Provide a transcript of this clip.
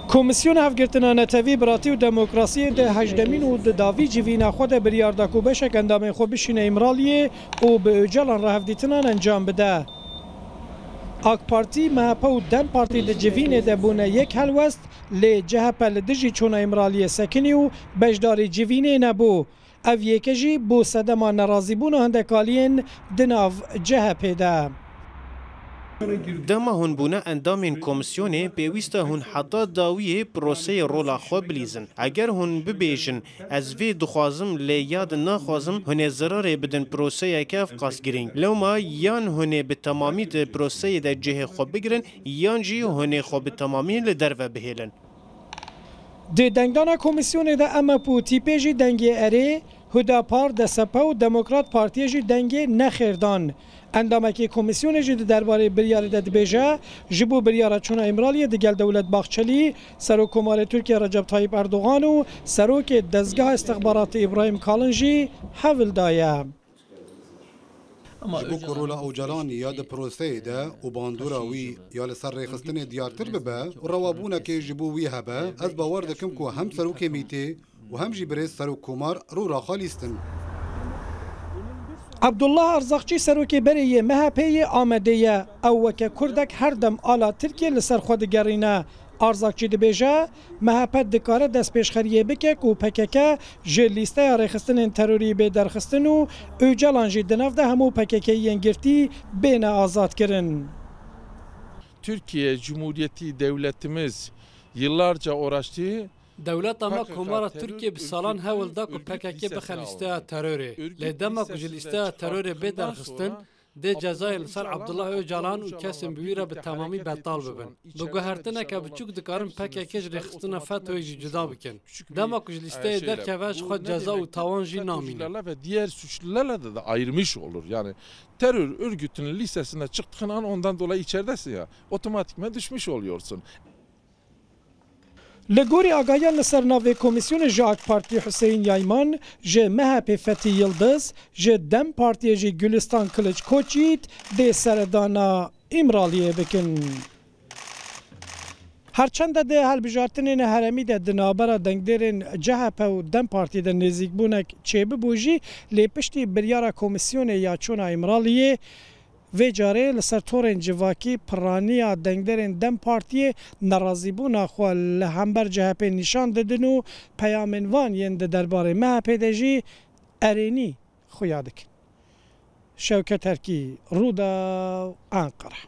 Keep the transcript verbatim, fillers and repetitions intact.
Komîsyona Hevgirtina Netewî, Biratî û Demokrasiyê di hejdemîn û di dawî civîna xwe de biryar da ku beşek endamên xwe bişîne Îmraliyê û bi Ocalan re hevdîtinan encam bide. AK Partî, MHP û DEM Partî di civînê de bûne yek helwest, lê CHP li dijî çûna Îmraliyê sekinî û beşdarî civînê nebû. Ev yeke jî bû sedema nerazîbûna hindek aliyên di nav CHPê de. Dema hûn bûne endamên komîsyonê, pêwîst e hûn heta dawiyê proseyê rola xwe bilîzin. Eger hûn bibêjin, ez vê dixwazim lê ya din naxwazim, hûn ê zirarê bidin proseyeke evqas girîng. Lewma yan hûn ê bi temamî di proseyê de cihê xwe bigirin, yan jî hûn ê xwe bi temamî li derve bihêlin. Di dengdana komîsyonê de MHP û TÎPê jî dengê erê, Hudapar, DSP û Demokrat Partiyê jî dengê nexêr dan. Endamekî komîsyonê jî di derbarê biryarê de dibêje, ji bo biryara çûna Îmraliyê digel Dewlet Bahçelî, Serokkomarê Tirkiye Recep Tayyip Erdogan û Serokê Dezgeha Îstixbaratê Îbrahîm Kalin jî hewl daye. Ji bo ku rola Ocalan ya di proseyê de û bandora wî ya li ser rêxistinê diyartir bibe û rewabûnekê ji bo wî hebe, ez bawer dikim ku hem serokê mîtê û hem jî birêz serokkomar rûra xwe lîstin. Abdullah Arzakçî serokê berê yê MHP'ê yê Amedê ye. Ew weke kurdek her dem ala Tirkiyê li ser xwe digerîne. Arzakçî dibêje, MHP dikare destpêşxeriyê bike ku PKK ji lîsteya rêxistinên terorî bê derxistin û Ocalan jî di nav de hemû PKK'iyên girtî bêne azadkirin. Türkiye Cumhuriyeti devletimiz yıllarca uğraştı. Dewleta me Komara Tirkiyê bi salan hewl da ku PKK bixe lîsteya terorê. Lê dema ku ji lîsteya terorê bê derxistin, dê cezayên li ser Abdullah Ocalan û kesên bi wî re bi temamî betal bibin. Bi guhertineke biçûk dikarin PKK ji rêxistina FETÖ'yê jî cuda bikin. Dema ku ji lîsteyê derkeve, ji xwe ceza û tawan jî namîne. Ve diğer suçlularla da, da ayırmış olur. Yani terör örgütünün listesine çıktığın an ondan dolayı içeridesin ya. Otomatikman düşmüş oluyorsun. Li gorî agahiyan li ser navê komîsyonê ji AK Partî Huseyîn Yayman, ji MHP'ê Fethî Yildiz, ji DEM Partiyê jî Gulistan Kiliç Koçyiğit dê seredana Îmraliyê bikin. Her çend de di hilbijartinên herêmî de di navbera dengdêrên CHP û DEM Partî de nêzîkbûnek çêbibû jî, lê piştî biryara komîsyonê ya çûna Îmraliyê, vê carê li ser torên civakî piraniya dengdêrên DEM Partiyê nerazîbûna xwe li hember CHP'ê nîşan didin û peyamên van yên di derbarê MHP'ê de jî erênî xuya dikin. Şewket Erkî, Rûdaw, Anqara.